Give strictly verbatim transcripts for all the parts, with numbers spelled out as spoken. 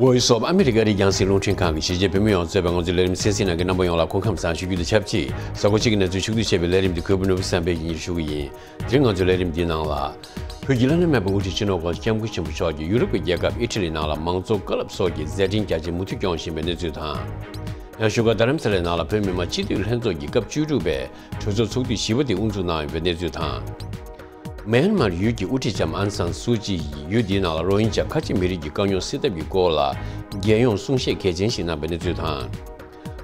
Voice of America ཨ་རིའི་རྒྱང་སྲིང་རླུང་འཕྲིན་ཁང་གིས་གཞིས་བྱེས་བོད་མི་ཡོངས་གཙོས་པའི་ང་ཚོའི་ལས་རིམ་གསན་གཟིགས་གནང་མཁན་རྣམ་པ་ཡོངས་ལ་སྐུ་ཁམས་བཟང་ཞུ་རྒྱུ་དང་ཆབས་ཅིག་གཟའ་འཁོར་གཅིག་གི་གནས་ཚུལ་ཕྱོགས་བསྡུས་བྱས་པའི་ལས་རིམ་འདི་གུས་པ་ནོར་བུ་བསམ་འཕེལ་གྱིས་སྙན་སྒྲོན་ཞུ་གི་ཡིན། དེ་རིང་ང་ཚོའི་ལས་རིམ་འདིའི་ནང་ལ། བོད་ཀྱི་བླ་ན་མེད་པའི་དབུ་ཁྲིད་སྤྱི་ནོར་༧གོང་ས་༧སྐྱབས་མགོན་ཆེན་པོ་མཆོག་གིས་ཡུ་རོབ་ཀྱི་རྒྱལ་ཁབ་ཨི་ཊ་ལི་ནང་ལ་མང་གཙོ་བཀའ་སློབ་སོགས་ཀྱི་མཛད་འཕྲིན་རྒྱ་ཆེ་མུ་མཐུད་སྐྱོང་བཞིན་པའི་གནས་ཚུལ་དང་། ཡང་བཞུགས་སྒར་རྡ་རམ་ས་ལའི་ནང་ལ་བོད་མི་མང་སྤྱི་འཐུས་ལྷན་ཚོགས་ཀྱི་སྐབས་བཅུ་དྲུག་པའི་གྲོས་ཚོགས་ཚོགས་དུས་བཞི་པ་དེ་དབུ་འཛུགས་གནང་ཡོད་པའི་གནས་ཚུལ་དང་། མེན་མར་ཡུལ་གྱི་དབུ་ཁྲིད་ལྕམ་ཨང་སན་སུའུ་ཅི་ཡིས་ཡུལ་འདིའི་ནང་ལ་རོ་ཧིན་ཇཱ་ཁ་ཆེ་མི་རིགས་ཀྱི་དཀའ་རྙོག་སེལ་ཐབས་ཀྱི་སྐོར་ལ་རྒྱལ་ཡོངས་གསུང་བཤད་གལ་ཆེན་ཞིག་གནང་པའི་གནས་ཚུལ་དང་།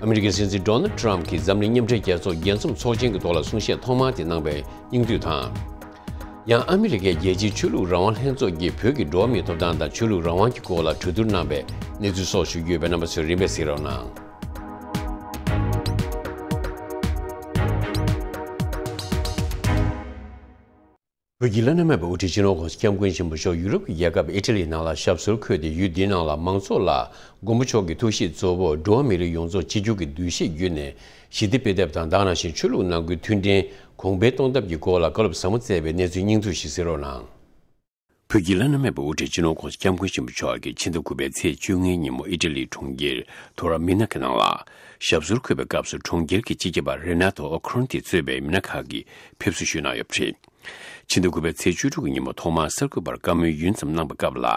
ཨ་མི་རི་ཀའི་སྲིད་འཛིན་ཌོ་ནལ་ཊམ་གྱིས་འཛམ་གླིང་མཉམ་འབྲེལ་རྒྱལ་ཚོགས་རྒྱས་འཛོམས་ཚོགས་ཆེན་གྱི་ཐོག་ལ་གསུང་བཤད་ཐོག་མ་དེ་གནང་པའི་སྙིང་བསྡུས་དང་། ཡང་ཨ་མི་རི་ཀའི་རྒྱལ་སྤྱིའི་ཆོས་ལུགས་རང་དབང་ལྷན་ཚོགས་ཀྱིས་བོད་ཀྱི་འགྲོ་བ་མིའི་ཐོབ་ཐང་དང་ཆོས་ལུགས་རང་དབང་གི་སྐོར་ལ་གྲོས་བསྡུར་གནང་པའི་གནས་ཚུལ་སོགས་ཞུ་རྒྱུ་ཡོད་པས། རྣམ་པ་ཚོས་རིམ་པས་གཟིགས་རོགས་གནང་། བོད་ཀྱི་བླ་ན་མེད་པའི་དབུ་ཁྲིད་སྤྱི་ནོར་༧གོང་ས་༧སྐྱབས་མགོན་ཆེན་པོ་མཆོག་ཡུ་རོབ་ཀྱི་རྒྱལ་ཁབ་ཨི་ཊ་ལིའི་ནང་ལ་ཞབས་སོར་འཁོད་དེ། ཡུལ་འདིའི་ནང་ལ་མང་ཚོགས་ལ་མགོན་པོ་མཆོག་གི་ཐུགས་བཞེད་གཙོ་བོ་འགྲོ་བ་མི་རིགས་ཡོངས་རྫོགས་གཅིག་གྱུར་གྱི་འདུ་ཤེས་བརྒྱུད་ནས་ཞི་བདེ་སྤེལ་ཐབས་དང་། དེ་ནང་བཞིན་ཆོས་ལུགས་ནང་ཁུལ་མཐུན་སྒྲིལ་གོང་འཕེལ་གཏོང་ཐབས་ཀྱི་སྐོར་ལ་བཀའ་སློབ་ཟབ་མོ་སྩལ་བའི་གནས་ཚུལ་སྙིང་བསྡུས་ཤིག་གཟིགས་རོགས་གནང་། བོད་ཀྱི་བླ་ན་མེད་པའི་དབུ་ཁྲིད་སྤྱི་ནོར་༧གོང་ས་༧སྐྱབས་མགོན་ཆེན་པོ་མཆོག་གིས་ཕྱི་ཟླ་དགུ་པའི་ཚེས་བཅོ་ལྔའི་ཉིན་མོ་ཨི་ཊ་ལིའི་གྲོང་ཁྱེར་ཐོ་ར་མི་ན་གྱི་ནང་ལ་ཞབས་སོར་འཁོད་པའི་སྐབས་སུ། གྲོང་ཁྱེར་གྱི་སྤྱི་ཁྱབ་པ་རེ་ན་ཐོ་ཨོ་ཁོ་རོན་ཏི་གཙོས་པའི་མི་སྣ་ཁག་གིས་ཕེབས་བསུ་ཞུས་གནང་ཡོད་པ་རེད། ཕྱི་ཟླ་དགུ་པའི་ཚེས་བཅུ་དྲུག་གི་ཉིན་མོ་ཐོག་མར་གསར་འགོད་པར་བཀའ་མོལ་ཡུན་ཙམ་གནང་པའི་སྐབས་ལ།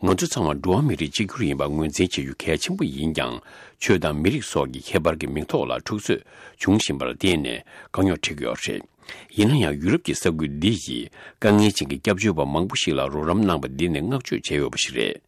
ང་ཚོ་ཚང་མ་འགྲོ་བ་མི་རིགས་གཅིག་གྱུར་ཡིན་པ་ངོས་འཛིན་བྱེད་རྒྱུ་གལ་ཆེན་པོ་ཡིན་ཀྱང་། ཆོས་དང་མི་རིགས་སོགས་ཀྱི་ཁྱད་པར་གྱི་མིང་ཐོག་ལ་འཁྲུག་རྩོད་འབྱུང་བཞིན་པར་བརྟེན་ནས་དཀའ་རྙོག་འཕྲད་ཀྱི་ཡོད་རེད། ཡིན་ན་ཡང་། ཡུ་རོབ་ཀྱི་ས་ཁུལ་འདི་ཡིས་དཀའ་ངལ་ཅན་གྱི་སྐྱབས་བཅོལ་བ་མང་པོ་ཞིག་ལ་རོགས་རམ་གནང་པ་འདི་ནི་བསྔགས་བརྗོད་བྱས་ཡོད་པ་ཞིག་རེད།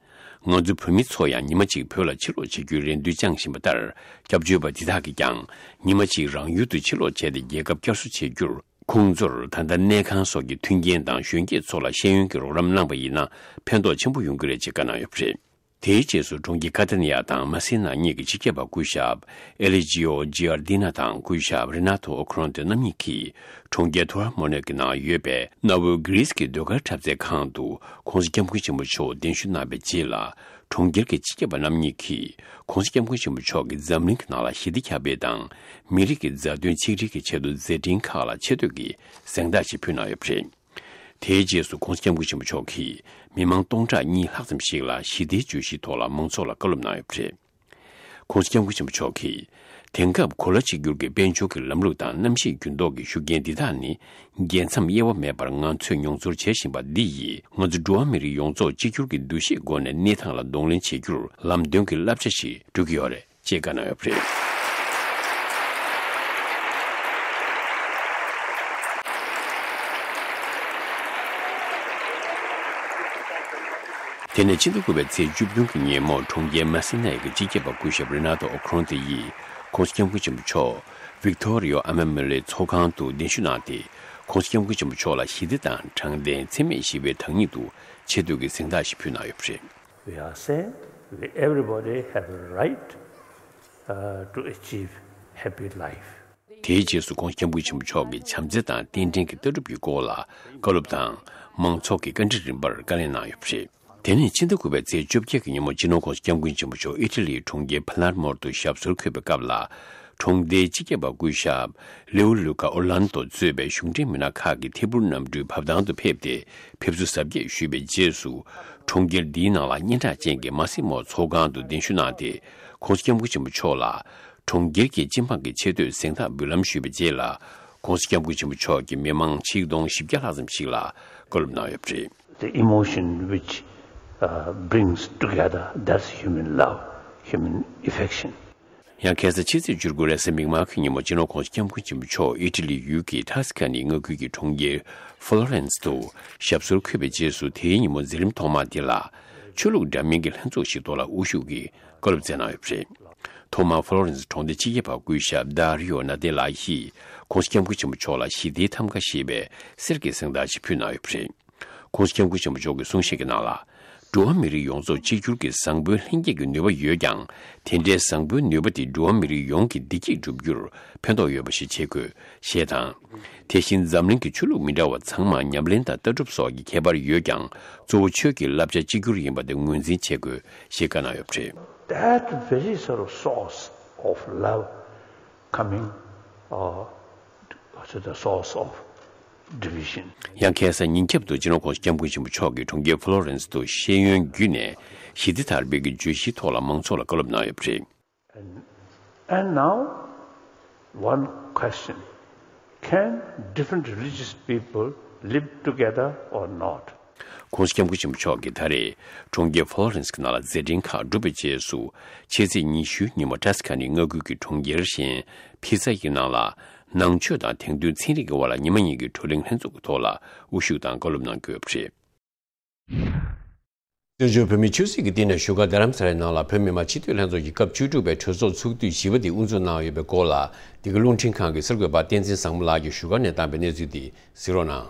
ང་ཚོ་བོད་མི་ཚོ་ཡང་ཉི་མ་གཅིག་བོད་ལ་ཕྱིར་ལོག་བྱེད་རྒྱུའི་རེ་འདུན་བཅངས་བཞིན་པ་ལྟར། སྐྱབས་བཅོལ་བ་འདི་དག་གིས་ཀྱང་ཉི་མ་གཅིག་རང་ཡུལ་དུ་ཕྱིར་ལོག་བྱས་ཏེ་རྒྱལ་ཁབ་བསྐྱར་གསོ་བྱེད་རྒྱུར། ཁོང་ཚོར་ད་ལྟ་གནས་ཁང་སོགས་ཀྱི་མཐུན་རྐྱེན་དང་གཞོན་སྐྱེས་ཚོ་ལ་ཤེས་ཡོན་གྱི་རོགས་རམ་གནང་པ་ཡིན་ན་ཕན་ཐོགས་ཆེན་པོ་ཡོང་གི་རེད་ཅེས་བཀའ་གནང་ཡོད་པ་རེད། དེའི་རྗེས་སུ་གྲོང་ཁྱེར་ཀ་ཏ་ནི་ཡ་དང་མ་སི་ན་གཉིས་ཀྱི་སྤྱི་ཁྱབ་པ་སྐུ་ཞབས་ཨེ་ལི་ཇི་ཨོ་ཇི་ཨར་ཏི་ན་དང་སྐུ་ཞབས་རེ་ན་ཐོ་ཨོ་ཁོ་རོན་ཏེ་རྣམ་གཉིས་ཀྱིས་གྲོང་ཁྱེར་ཐོ་ར་མོ་ནེ་གི་ནང་ཡོད་པའི་གནའ་བོའི་གྷི་རིས་ཀྱི་ཟློས་གར་འཁྲབ་རྩེད་ཁང་དུ་༧གོང་ས་༧སྐྱབས་མགོན་ཆེན་པོ་མཆོག་གདན་ཞུ་གནང་བའི་རྗེས་ལ། གྲོང་ཁྱེར་གྱི་སྤྱི་ཁྱབ་པ་རྣམ་གཉིས་ཀྱིས་༧གོང་ས་༧སྐྱབས་མགོན་ཆེན་པོ་མཆོག་གིས་འཛམ་གླིང་གི་ནང་ལ་ཞི་བདེ་ཁྱབ་སྤེལ་དང་། མི་རིགས་ཀྱི་མཛའ་མཐུན་ཆིག་སྒྲིལ་གྱི་ཆེད་དུ་མཛད་འཕྲིན་ཁག་ལ་ཆེ་བསྟོད་ཀྱི་གཟེངས་རྟགས་ཤིག་ཕུལ་གནང་ཡོད་པ་རེད། དེའི་རྗེས་སུ་༧གོང་ས་༧སྐྱབས་མགོན་ཆེན་པོ་མཆོག་གིས་མི་མང་སྟོང་ཕྲག་གཉིས་ལྷག་ཙམ་ཞིག་ལ་ཞི་བདེའི་བརྗོད་གཞིའི་ཐོག་ལ་མང་ཚོགས་ལ་བཀའ་སློབ་གནང་ཡོད་པ་རེད། ༸གོང་ས་༸སྐྱབས་མགོན་ཆེན་པོ་མཆོག་གིས། དེང་སྐབས་གོ་ལ་གཅིག་གྱུར་གྱི་དཔལ་འབྱོར་གྱི་ལམ་ལུགས་དང་གནམ་གཤིས་འགྱུར་ལྡོག་གི་ཤུགས་རྐྱེན་འདི་དག་ནི། རྒྱལ་མཚམས་དབྱེ་བ་མེད་པར་ང་ཚོས་མྱོང་ཚོར་བྱེད་བཞིན་པ་འདི་ཡིས། ང་ཚོ་འགྲོ་བ་མི་རིགས་ཡོངས་རྫོགས་གཅིག་གྱུར་གྱི་འདུ་ཤེས་སྒོ་ནས་གནས་སྟངས་ལ་གདོང་ལེན་བྱེད་རྒྱུར་ལམ་སྟོན་གྱི་བསླབ་བྱ་ཞིག་སྤྲོད་ཀྱི་ཡོད་རེད། ཅེས་བཀའ་གནང་ཡོད་པ་རེད། དེ་ནས་ཕྱི་ཟླ་དགུ་པའི་ཚེས་བཅུ་བདུན་གྱི་ཉིན་མོ། གྲོང་ཁྱེར་མ་སི་ནའི་གི་སྤྱི་ཁྱབ་པ་སྐུ་ཞབས་རེ་ན་ཏོ་ཨོ་ཁོ་རོན་ཏེ་ཡིས་༸གོང་ས་༸སྐྱབས་མགོན་ཆེན་པོ་མཆོག་ཝིག་ཐོ་རི་ཡོ་ཨ་མེ་མོ་རི་ཡལ་ཚོགས་ཁང་དུ་གདན་ཞུ་གནང་སྟེ། ༸གོང་ས་༸སྐྱབས་མགོན་ཆེན་པོ་མཆོག་ལ་ཞི་བདེ་དང་དྲང་བདེན། འཚེ་མེད་ཞི་བའི་བདག་ཉིད་དུ་ཆེ་བསྟོད་ཀྱི་གཟེངས་རྟགས་ཤིག་ཕུལ་གནང་ཡོད་པ་རེད། We are saying we, everybody have a right, uh, to achieve happy life. དེའི་རྗེས་སུ་༸གོང་ས་༸སྐྱབས་མགོན་ཆེན་པོ་མཆོག་གིས་བྱམས་བརྩེ་དང་རྟེན་འབྲེལ་གྱི་ལྟ་གྲུབ་ཀྱི་སྐོར་ལ་བཀའ་སློབ་དང་མང་ཚོགས་ཀྱི་བཀའ་འདྲི་རིམ་པར་བཀའ་ལན་གནང་ཡོད་པ་རེད། དེ་ནས་ཕྱི་ཟླ་དགུ་པའི་ཚེས་བཅོ་བརྒྱད་ཀྱི་ཉིན་མོ། སྤྱི་ནོར་༸གོང་ས་༸སྐྱབས་མགོན་ཆེན་པོ་མཆོག་ཨི་ཊ་ལིའི་གྲོང་ཁྱེར་ཕ་ལར་མོར་དུ་ཞབས་སོར་འཁོད་པའི་སྐབས་ལ། གྲོང་སྡེའི་སྤྱི་ཁྱབ་པ་སྐུ་ཞབས་ལེའོ་ལུ་ཀ་ཨོར་ལན་དོ་གཙོས་པའི་གཞུང་འབྲེལ་མི་སྣ་ཁག་གིས་ཐད་འཕུར་གནམ་གྲུའི་བབས་ཐང་དུ་ཕེབས་ཏེ་ཕེབས་བསུ་གཟབ་རྒྱས་ཞུས་པའི་རྗེས་སུ། གྲོང་ཁྱེར་འདིའི་ནང་ལ་སྙན་གྲགས་ཅན་གྱི་མ་སི་མོ་ཚོགས་ཁང་དུ་གདན་ཞུ་གནང་སྟེ། ༸གོང་ས་༸སྐྱབས་མགོན་ཆེན་པོ་མཆོག་ལ། གྲོང་ཁྱེར་གྱི་སྤྱི་འབངས་ཀྱི་ཆེ་བསྟོད་གཟེངས་རྟགས་འབུལ་ལམ་ཞུས་པའི་རྗེས་ལ། ༸གོང་ས་༸སྐྱབས་མགོན་ཆེན་པོ་མཆོག་གིས་མི་མང་ཆིག་སྟོང་བཞི་བརྒྱ་ལྷག་ཙམ་ཞིག་ལ་བཀའ་སློབ་གནང་ཡོད་པ་རེད། The emotion which, uh, brings together, that's human love, human affection. ཡང་ཁ་སང་ཕྱི་ཚེས་བཅུ་དགུ་རེས་གཟའ་མིག་དམར་གྱི་ཉིན་མོ། སྤྱི་ནོར་༸གོང་ས་༸སྐྱབས་མགོན་ཆེན་པོ་མཆོག་ཨི་ཊ་ལི་ཡུལ་གྱི་ཐ་སི་ཁ་ནི་མངའ་ཁུལ་གྱི་གྲོང་ཁྱེར་ཧྥ་ལོ་རེན་སི་དུ་ཞབས་སོར་འཁོད་པའི་རྗེས་སུ། དེའི་ཉིན་མོ་མཛད་རིམ་ཐོག་མ་དེ་ལ། ཆོས་ལུགས་འདྲ་མིན་གྱི་ལྷན་ཚོགས་ཤིག་ཐོག་ལ་དབུ་བཞུགས་ཀྱིས་བཀའ་སློབ་སྩལ་གནང་ཡོད་པ་རེད། ཐོག་མར་ཧྥ་ལོ་རེན་སི་གྲོང་སྡེའི་སྤྱི་ཁྱབ་པ་སྐུ་ཞབས་དཱ་རི་ཡོ་ནཱ་ཏེ་ལགས་ཀྱིས་༸གོང་ས་༸སྐྱབས་མགོན་ཆེན་པོ་མཆོག་ལ་ཞི་བདེའི་ཐམ་ག་ཞེས་པའི་གསེར་གྱི་གཟེངས་རྟགས་ཤིག་ཕུལ་གནང་ཡོད་པ་རེད། ༸གོང་ས་༸སྐྱབས་མགོན་ཆེན་པོ་མཆོག་གི་གསུང་བཤད་ཀྱི་ནང་ལ། འགྲོ་བ་མི་རིགས་ཡོངས་རྫོགས་གཅིག་གྱུར་གྱི་བཟང་པོའི་ལྷན་སྐྱེས་ཀྱི་ནུས་པ་ཡོད་ཀྱང་། དེ་འདྲའི་བཟང་པོའི་ནུས་པ་དེ་འགྲོ་བ་མི་རིགས་ཡོངས་ཀྱི་བདེ་སྐྱིད་སྒྲུབ་རྒྱུར་ཕན་ཐོགས་ཡོད་པ་ཞིག་བྱེད་དགོས་ཞེས་དང་། དེ་བཞིན་འཛམ་གླིང་གི་ཆོས་ལུགས་མི་འདྲ་བ་ཚང་མར་ཉམས་ལེན་དང་ལྟ་གྲུབ་སོགས་ཀྱི་ཁྱད་པར་ཡོད་ཀྱང་། གཙོ་བོ་ཆོས་ཀྱི་བསླབ་བྱ་གཅིག་གྱུར་ཡིན་པ་དེ་ངོས་འཛིན་བྱེད་དགོས་ཞེས་བཀའ་གནང་ཡོད་པ་རེད། That very sort of source of love coming, uh, to the source of Division. ཡང་ཁ་སང་ཉིན་རྒྱབ་ཏུ་སྤྱི་ནོར་༧གོང་ས་༧སྐྱབས་མགོན་ཆེན་པོ་མཆོག་གིས་གྲོང་ཁྱེར་ཕོ་ལོ་རན་སི་ཏུ་ཤེས་ཡོན་བརྒྱུད་ནས་ཞི་བདེ་དར་སྤེལ་གྱི་བརྗོད་གཞིའི་ཐོག་ལ་མང་ཚོགས་ལ་བཀའ་སློབ་གནང་ཡོད་པ་རེད། And, and now, one question. Can different religious people live together or not? ༧གོང་ས་༧སྐྱབས་མགོན་ཆེན་པོ་མཆོག་གིས་ད་རེས་གྲོང་ཁྱེར་ཕོ་ལོ་རན་སི་གི་ནང་ལ་མཛད་འཕྲིན་ཁག་བསྒྲུབས་པའི་རྗེས་སུ། ཕྱི་ཚེས་ཉི་ཤུའི་ཉིན་མོ་ཏཱ་སི་ཁ་ནི་མངའ་ཁུལ་གྱི་གྲོང་ཁྱེར་གཞན་ཕི་ཚ་ཡི་ནང་ལ། ནང་ཆོས་དང་དེང་དུས་ཚན་རིག་གི་དབར་ལ་ཉི་མ་གཉིས་ཀྱི་བགྲོ་གླེང་ལྷན་ཚོགས་ཀྱི་ཐོག་ལ་དབུ་བཞུགས་དང་བཀའ་སློབ་གནང་གི་ཡོད་པ་རེད། བཙན་བྱོལ་བོད་མིའི་ཆབ་སྲིད་ཀྱི་བསྟི་གནས་བཞུགས་སྒར་རྡ་རམ་ས་ལའི་ནང་ལ་བོད་མི་མང་སྤྱི་འཐུས་ལྷན་ཚོགས་ཀྱི་སྐབས་བཅུ་དྲུག་པའི་གྲོས་ཚོགས་ཚོགས་དུས་བཞི་པ་དེ་དབུ་འཛུགས་གནང་ཡོད་པའི་སྐོར་ལ། འདི་ག་རླུང་འཕྲིན་ཁང་གི་གསར་འགོད་པ་བསྟན་འཛིན་བཟང་མོ་ལགས་ཀྱིས་བཞུགས་སྒར་ནས་བཏང་པའི་གནས་ཚུལ་དེ་གཟིགས་རོགས་གནང་།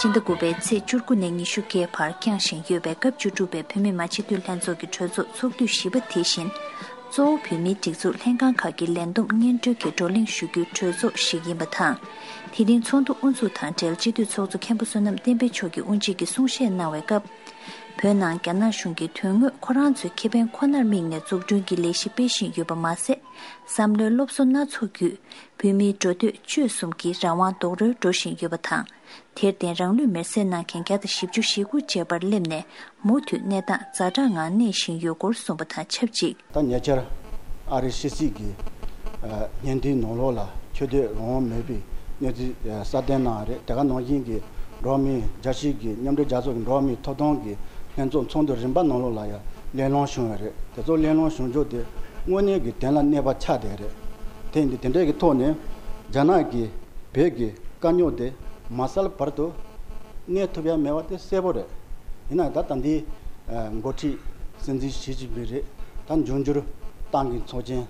སྤྱི་ཟླ་དགུ་པའི་ཚེས་བཅུ་དགུ་ནས་ཉི་ཤུ་བར་བསྐྱངས་བཞིན་ཡོད་པའི་སྐབས་བཅུ་དྲུག་པའི་བོད་མི་མང་སྤྱི་འཐུས་ལྷན་ཚོགས་ཀྱི་གྲོས་ཚོགས་ཚོགས་དུས་བཞི་པ་དེ་བཞིན། གཙོ་བོ་བོད་མིའི་སྒྲིག་འཛུགས་ལྷན་ཁང་ཁག་གི་ལས་བསྡོམས་སྙན་སྒྲོན་གྱི་བགྲོ་གླེང་ཞུ་རྒྱུའི་གྲོས་ཚོགས་ཤིག་ཡིན་པ་དང་། དེ་རིང་ཚོགས་འདུ་དབུ་འཛུགས་དང་འབྲེལ་སྤྱི་འཐུས་ཚོགས་གཙོ་མཁན་པོ་བསོད་ནམས་བསྟན་འཕེལ་མཆོག་གིས་དབུ་འབྱེད་ཀྱི་གསུང་བཤད་གནང་བའི་སྐབས། བོད་ནང་རྒྱ་ནག་གཞུང་གིས་དོན་དངོས་ཁོ་རང་ཚོའི་ཁེ་ཕན་ཁོ་ནར་དམིགས་ནས་འཛུགས་སྐྲུན་གྱི་ལས་གཞི་སྤེལ་བཞིན་ཡོད་པ་མ་ཟད། བསམ་བློའི་སློབ་གསོ་སྣ་ཚོགས་བརྒྱུད། བོད་མིའི་འགྲོ་སྡོད་སྤྱོད་གསུམ་གྱི་རང་དབང་རྡོག་རོལ་འགྲོ་བཞིན་ཡོད་པ་དང་། དེར་བརྟེན་རང་ལུས་མེར་སྲེག་གནང་མཁན་བརྒྱ་དང་བཞི་བཅུ་ཞེ་དགུ་བཅས་པར་སླེབས་ནས་མུ་མཐུད་གནས་སྟངས་ཛ་དྲག་ངང་གནས་བཞིན་ཡོད་སྐོར་གསུངས་པ་དང་ཆབས་ཅིག། ད་ཉེ་ཆར་ཨ་རིའི་ཕྱི་སྲིད་ཀྱི་ཨ་བརྙན་འཕྲིན་ནང་ལོགས་ལ་ཆོས་དད་རང་དབང་མེད་པའི་གནས་ཚུལ་ཨ་གསལ་སྟོན་གནང་བ་རེད། དེ་ག་ནང་བཞིན་གྱི་འགྲོ་བ་མིའི་རྒྱལ་སྤྱིའི་གི་མཉམ་འབྲེལ་རྒྱལ་ཚོགས་ཀྱི་འགྲོ་བ་མིའི་ཐོབ་ཐང་གི་ལྷན་ཚོགས་ཚོགས་འདུ་རིམ་པ་ནང་ལོགས་ལ་ཡང་གླེང་སློང་བྱུང་བ་རེད། དེ་ཚོ་གླེང་སློང་བྱུང་ཕྱོགས་དེ་དངོས་གནས་ཀྱི་དོན་ལ་གནས་པ་ཆགས་བསྡད་རེད། དེ་ཡིན་དུས་དེ་འདྲའི་གི་ཐོག་ནས་རྒྱ་ནག་གིས་བོད་ཀྱི་དཀའ་རྙོག་དེ་མ་སེལ་བར་དུ་གནས་ཐུབ་ཡ་མེད་པ་དེ་གསལ་པོ་རེད། ཡིན་ན་ད་ད་འདི་འགོ་ཁྲིད་སྲིད་འཛིན་ཞི་ཅིན་ཕིང་རེད། ད་འབྱུང་འགྱུར་ཏང་གི་ཚོགས་ཆེན་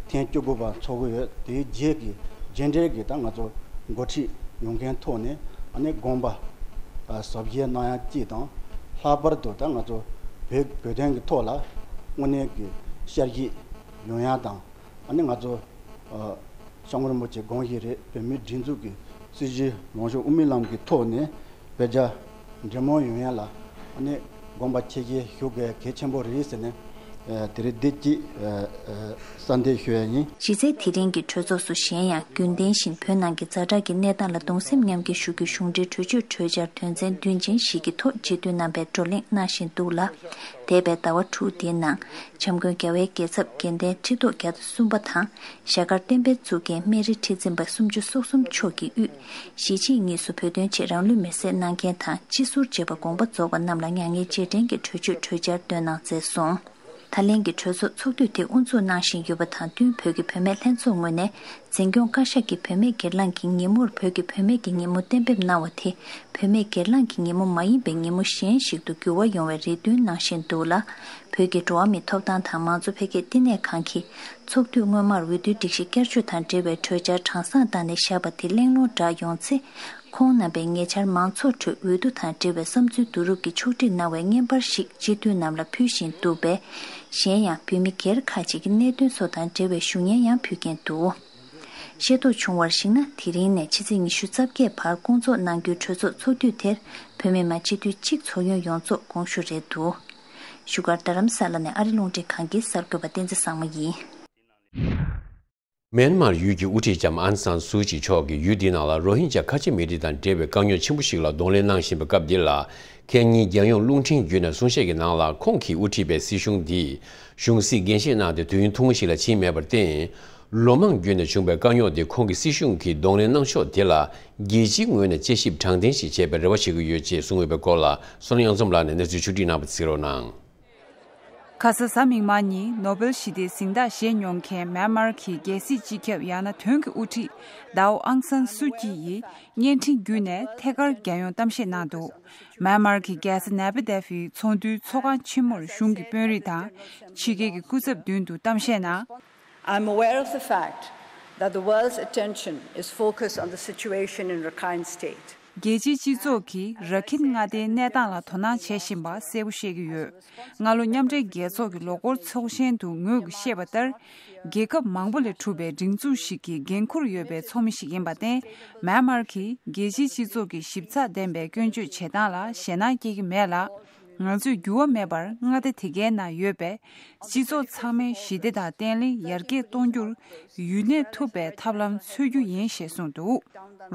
ཐེངས་བཅུ་དགུ་པ་ཚོགས་ཀྱི་ཡོད། དེའི་རྗེས་ཀྱི་རྗེས་འབྲེལ་གྱི་ད་ང་ཚོ་འགོ་ཁྲིད་ཡོང་མཁན་ཐོག་ནས་ཨ་ནི་དགོངས་པ་ཟབ་བཞེས་གནང་ཡ་གཅིག་དང་། ལྷག་པར་དུ་ད་ང་ཚོ་བོད་བོད་དོན་གྱི་ཐོག་ལ་དངོས་གནས་ཀྱི་བསྐྱར་ཞིབ་ཡོང་ཡ་དང་། ཨ་ནི་ང་ཚོ་ཨ་སྐྱབས་མགོན་རིན་པོ་ཆེ་དགོངས་བཞེས་རེད། བོད་མིའི་སྒྲིག་འཛུགས་ཀྱི་སྲིད་ཇུས་ལངས་ཕྱོགས་དབུ་མའི་ལམ་གྱི་ཐོག་ནས་བོད་རྒྱ་འབྲེལ་མོལ་ཡོང་ཡ་ལ་ཨ་ནི་དགོངས་པ་ཆེ་བཞེས་ཞུ་དགོས་གལ་ཆེན་པོ་རེད་ཟེར་ནས་ཨ་དེ་རིང་འདི་གཅིག་ཨ་ཨ་གསལ་འདེབས་ཞུ་ཡ་ཡིན། གཞི་རྩའི་དེ་རིང་གི་གྲོས་ཚོགས་སུ་གཞན་ཡང་རྒྱུན་ལྡན་བཞིན་བོད་ནང་གི་ཛ་དྲག་གི་གནས་སྟངས་ལ་གདུང་སེམས་མཉམ་སྐྱེད་ཞུ་རྒྱུའི་གཞུང་འབྲེལ་གྲོས་ཆོད་གྲོས་འཆར་དོན་ཚན་བདུན་ཅན་ཞིག་གི་ཐོག་སྤྱི་འཐུས་རྣམ་པས་བགྲོ་གླེང་གནང་བཞིན་འདུག་ལ། འདས་པའི་ཟླ་བ་དྲུག་དེའི་ནང་། འཆམ་མགོན་རྒྱལ་བའི་རྒྱལ་ཚབ་དགེ་ལྡན་ཁྲི་ཐོག་བརྒྱ་དང་གསུམ་པ་དང་། ཞྭ་དཀར་བསྟན་པའི་གཙུག་རྒྱན་སྨན་རི་ཁྲི་འཛིན་པ་སུམ་ཅུ་སོ་གསུམ་མཆོག་གི་དབུས། གཞིས་བྱེས་གཉིས་སུ་བོད་དོན་ཆེད་རང་ལུས་མེར་སྲེག་གནང་མཁན་དང་སྤྱི་ཟུར་བཅས་པ་དགོངས་པ་རྫོགས་པ་རྣམས་ལ་མྱ་ངན་རྗེས་དྲན་གྱི་གྲོས་ཆོད་གྲོས་འཆར་བཏོན་གནང་མཛད་སོང་། ད་ལན་གྱི་གྲོས་ཚོགས་ཚོགས་དུས་དེ་དབུ་འཛུགས་གནང་བཞིན་ཡོད་པ་དང་བསྟུན། བོད་ཀྱི་བུད་མེད་ལྷན་ཚོགས་ངོས་ནས་འཛིན་སྐྱོང་བཀའ་ཤག་གིས་བུད་མེད་སྒེར་ལངས་ཀྱི་ཉིན་མོར་བོད་ཀྱི་བུད་མེད་ཀྱི་ཉིན་མོ་གཏན་འབེབས་གནང་བ་དེ། བུད་མེད་སྒེར་ལངས་ཀྱི་ཉིན་མོ་མ་ཡིན་པའི་ཉིན་མོ་གཞན་ཞིག་ཏུ་འགྱུར་བ་ཡོང་བའི་རེ་འདུན་གནང་བཞིན་འདུག་ལ། བོད་ཀྱི་འགྲོ་བ་མིའི་ཐོབ་ཐང་དང་མང་གཙོ་འཕེལ་རྒྱས་བསྟི་གནས་ཁང་གིས་ཚོགས་དུས་སྔོན་མར་འོས་བསྡུའི་སྒྲིག་གཞི་བསྐྱར་བཅོས་དང་འབྲེལ་བའི་གྲོས་འཆར་གྲངས་བསང་བཏང་ནས་བཞག་པ་དེ་གླེང་སློང་བསྒྲགས་ཡོང་ཚེ། ཁོང་རྣམ་པས་ཉེ་ཆར་མང་ཚོགས་ཁྲོད་འོས་བསྡུ་དང་འབྲེལ་བའི་བསམ་ཚུལ་བསྡུ་རུབ་ཀྱི་ཕྱོགས་སྒྲིག་གནང་བའི་བརྙན་པར་ཞིག་སྤྱི་འཐུས་རྣམས་ལ་ཕུལ་བཞིན་འདུག་པས། གཞན་ཡང་བོད་མི་སྒེར་ཁག་ཅིག་གི་གནད་དོན་སོགས་དང་འབྲེལ་བའི་ཞུ་སྙན་ཡང་ཕུལ་མཁན་འདུག། ཤེས་རྟོགས་བྱུང་བར་གཞིགས་ན། དེ་རིང་ནས་ཕྱི་ཚེས་ཉི་ཤུ་རྩ་བརྒྱད་བར་སྐོང་ཚོགས་གནང་རྒྱུའི་གྲོས་ཚོགས་ཚོགས་དུས་དེར་བོད་མི་མང་སྤྱི་འཐུས་གཅིག་ཚོགས་ཡོང་ཡོངས་རྫོགས་དགོངས་ཞུ་རེད་འདུག། བཞུགས་སྒར་རྡ་རམ་ས་ལ་ནས་ཨ་རི་རླུང་འཕྲིན་ཁང་གི་གསར་འགོད་པ་བསྟན་འཛིན་བཟང་མོ་ཡིན། མེན་མར་ཡུལ་གྱི་དབུ་ཁྲིད་ལྕམ་ཨན་སན་སུའུ་ཅི་མཆོག་གིས་ཡུལ་འདིའི་ནང་ལ་རོ་ཧིན་ཇཱ་ཁ་ཆེ་མི་རིགས་དང་འབྲེལ་བའི་དཀའ་རྙོག་ཆེན་པོ་ཞིག་ལ་གདོང་ལེན་གནང་བཞིན་པའི་སྐབས་འདི་ལ། ཁེ་ཉིན་རྒྱལ་ཡོངས་རླུང་འཕྲིན་བརྒྱུད་ནས་གསུང་བཤད་ཀྱི་ནང་ལ། ཁོང་གིས་དབུ་ཁྲིད་པའི་སྲིད་གཞུང་འདིས་གཞུང་སྲིད་འགན་བཞེས་གནང་སྟེ་དུས་ཡུན་ཐུང་ངུ་ཞིག་ལ་ཕྱིན་མེད་པར་བརྟེན། ལོ་མང་བརྒྱུད་ནས་བྱུང་བའི་དཀའ་རྙོག་འདི་ཁོང་གི་སྲིད་གཞུང་གིས་གདོང་ལེན་གནང་ཕྱོགས་དེ་ལ། རྒྱལ་སྤྱིའི་ངོས་ནས་དཔྱད་ཞིབ་དྲང་བདེན་ཞིག་བྱེད་པའི་རེ་བ་བྱེད་ཀྱི་ཡོད་ཅེས་གསུངས་ཡོད་པའི་སྐོར་ལ། བསོད་ནམས་དབྱངས་འཛོམས་ལགས་ནས་གནས་ཚུལ་ཕྱོགས་བསྒྲིགས་གནང་བ་གཟིགས་རོགས་གནང་། ཁ་ས་གཟའ་མིག་དམར་ཉིན་ནོ་བེལ་ཞི་བདེའི་གཟེངས་རྟགས་བཞེས་མྱོང་མཁན་མེན་མར་གྱི་རྒྱལ་སྲིད་སྤྱི་ཁྱབ་ཡང་ན་དོན་གྱི་དབུ་ཁྲིད་ཟླ་བོ་ཨང་སན་སུའུ་ཅི་ཡིས་བརྙན་འཕྲིན་བརྒྱུད་ནས་ཐད་ཀར་རྒྱལ་ཡོངས་གཏམ་བཤད་གནང་འདུག། མེན་མར་གྱི་རྒྱལ་ས་ནེ་པི་དེ་ཧྥིའི་ཚོགས་འདུའི་ཚོགས་ཁང་ཆེན་མོར་གཞུང་གི་དཔོན་རིགས་དང་ཕྱི་རྒྱལ་གྱི་སྐུ་ཚབ་མདུན་དུ་གཏམ་བཤད་ནང་། I'm aware of the fact that the world's attention is focused on the situation in Rakhine State. རྒྱལ་སྤྱིའི་སྤྱི་ཚོགས་ཀྱིས་ར་ཁིན་མངའ་སྡེའི་གནས་སྟངས་ལ་དོ་སྣང་བྱེད་བཞིན་པ་གསལ་པོ་ཤེས་ཀྱི་ཡོད། སྔ་ལོ་མཉམ་འབྲེལ་རྒྱལ་ཚོགས་ཀྱི་ལོ་འཁོར་ཚོགས་ཆེན་དུ་ངོས་ཀྱིས་བཤད་པ་ལྟར། རྒྱལ་ཁབ་མང་པོ་ལས་གྲུབ་པའི་སྒྲིག་འཛུགས་ཤིག་གི་འགན་འཁུར་ཡོད་པའི་ཚོགས་མི་ཞིག་ཡིན་པར་བརྟེན། མེན་མར་གྱིས་རྒྱལ་སྤྱིའི་སྤྱི་ཚོགས་ཀྱི་ཞིབ་ཚགས་ལྡན་པའི་སྐྱོན་བརྗོད་བྱེད་སྟངས་ལ་ཞེད་སྣང་སྐྱེ་གི་མེད་ལ། ང་ཚོས་འགྱུར་བ་མེད་པར་མངའ་སྡེ་དེ་གའི་ནང་ཡོད་པའི་སྤྱི་ཚོགས་ཚང་མའི་ཞི་བདེ་དང་བརྟན་ལྷིང་ཡར་རྒྱས་གཏོང་རྒྱུར་ཡུན་གནས་ཐུབ་པའི་ཐབས་ལམ་འཚོལ་རྒྱུ་ཡིན་ཞེས་གསུངས་འདུག་